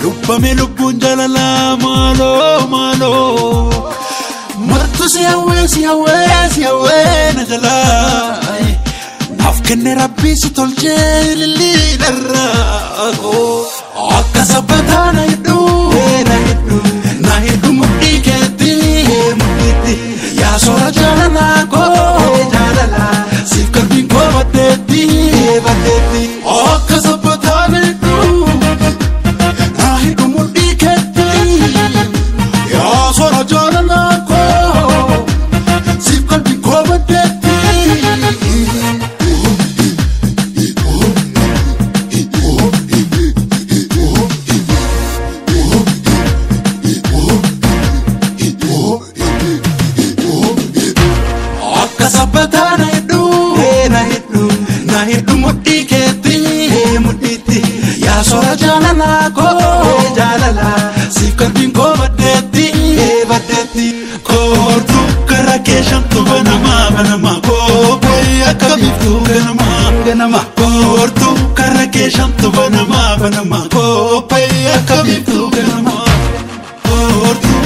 Lubbame lubbuun jaalalaa maaloo maaloo. Martu si hawwee si hawwee si hawwee na jalaa. Naaf kenne rabbii si tolchee lillii dharraa. Akka sabbataa na hidhuu na hidhuu na hidhuu mudhii keetti mudhiitti. Yaa soora jaalalaa koo jaalalaa siif qalbiin koo baddeetti baddeetti. Akka sabbataa na hidhuu na hidhuu mudhii keetti. Yaa soora jaalalaa koo siif qalbiin koo baddeetti. Akka sabbataa na hidhuu na hidhuu na hidhuu mudhii keetti mudhiitti. Yaa soora jaalalaa koo jaalalaa siif qalbiin koo baddeetti baddeetti. Koortuu gara kee shantu banamaa banamaa koopee akka biiftuu ganamaa ganama. Koortuu gara kee shantu banamaa banamaa koopee akka biiftuu ganamaa. Koortuu.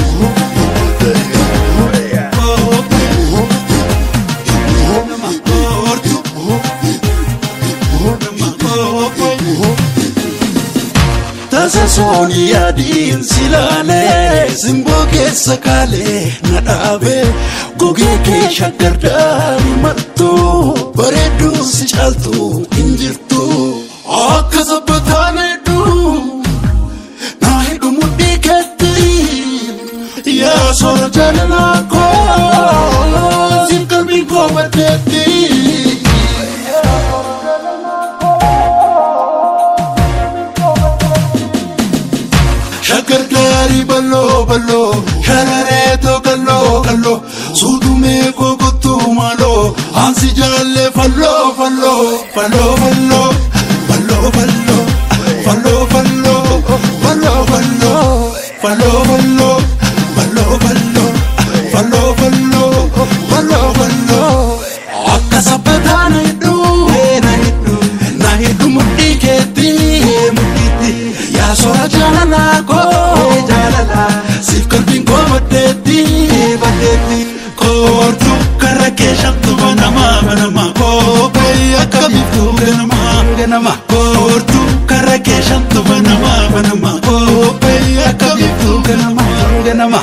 Tasa sooni yaadiin silaalee simboo keessa kaalee na dhaabee gogee kee shaggardaani martuu bareedduu si caaltu hin jirtu. Akka sabbataa na hidhuu na hidhu mudhii keetti yaa soora jaalalaa koo siif qalbiin koo baddeetti. Shaggar gaarii bal'oo bal'oo sharareetoo qalloo qalloo suutumee koo maaloo ansi jaallee falloo falloo falloo falloo falloo falloo falloo falloo falloo falloo falloo falloo falloo falloo falloo falloo falloo falloo. Akka sabbataa na hidhuu na hidhuu na hidhuu mudhii keetti mudhiitti. Yaa soora jaalalaa koo jaalalaa siif qalbiin koo baddeetti baddeetti. Koortuu karra kee shantu banamaa banamaa koopee akka biiftuu ganamaa ganama. Koortuu karra kee shantu banamaa banamaa koopee akka biiftuu ganamaa ganama.